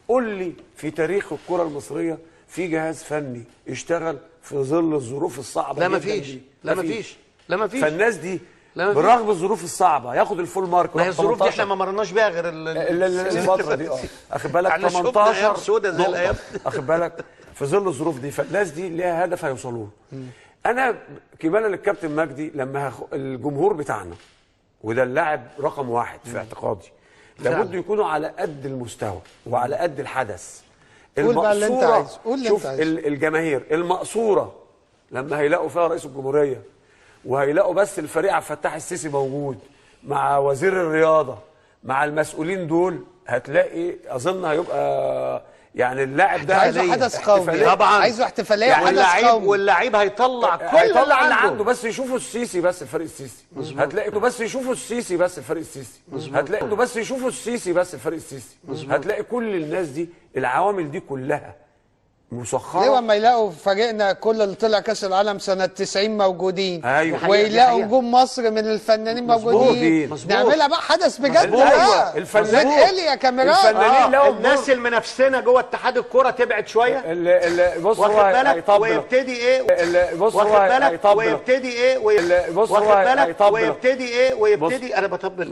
قول لي في تاريخ الكره المصرية في جهاز فني اشتغل في ظل الظروف الصعبة؟ لا مفيش، لا مفيش، لا مفيش. فالناس دي بالرغم الظروف الصعبة ياخد ال full mark. ما هي الظروف دي احنا ما مرناش بيها غير الفترة دي. اخد بالك 18 سودا زي الايام، اخد بالك في ظل الظروف دي. فالناس دي ليها هدف هيوصلوا له. انا كمالا للكابتن مجدي لما الجمهور بتاعنا، وده اللاعب رقم واحد في اعتقادي، لابد يكونوا على قد المستوى وعلى قد الحدث. قول بقى اللي انت عايزه، قول اللي انت عايزه. الجماهير المقصورة لما هيلاقوا فيها رئيس الجمهورية، وهيلاقوا بس الفريق عبد الفتاح السيسي موجود مع وزير الرياضة مع المسؤولين دول، هتلاقي اظن هيبقى يعني اللاعب ده عايزه حدث قومي طبعا، عايزه احتفالية يعني حدث قومي، واللاعب هيطلع كل اللي عنده بس يشوفوا السيسي، بس الفريق السيسي هتلاقي بس يشوفوا السيسي، بس الفريق السيسي هتلاقي بس يشوفوا السيسي، بس الفريق السيسي هتلاقي كل الناس دي، العوامل دي كلها مسخرة. ليه لما يلاقوا فريقنا كل اللي طلع كاس العالم سنة 90 موجودين، أيوة. ويلاقوا نجوم مصر من الفنانين موجودين، نعملها بقى حدث بجد. ايوه الفنانين يا كاميرات، الفنانين الناس اللي منافسينا جوه اتحاد الكورة تبعد شوية، بص واخد بالك، ويبتدي ايه، بص واخد بالك، ويبتدي ايه، بص واخد بالك، ويبتدي ايه، ويبتدي انا بطبل.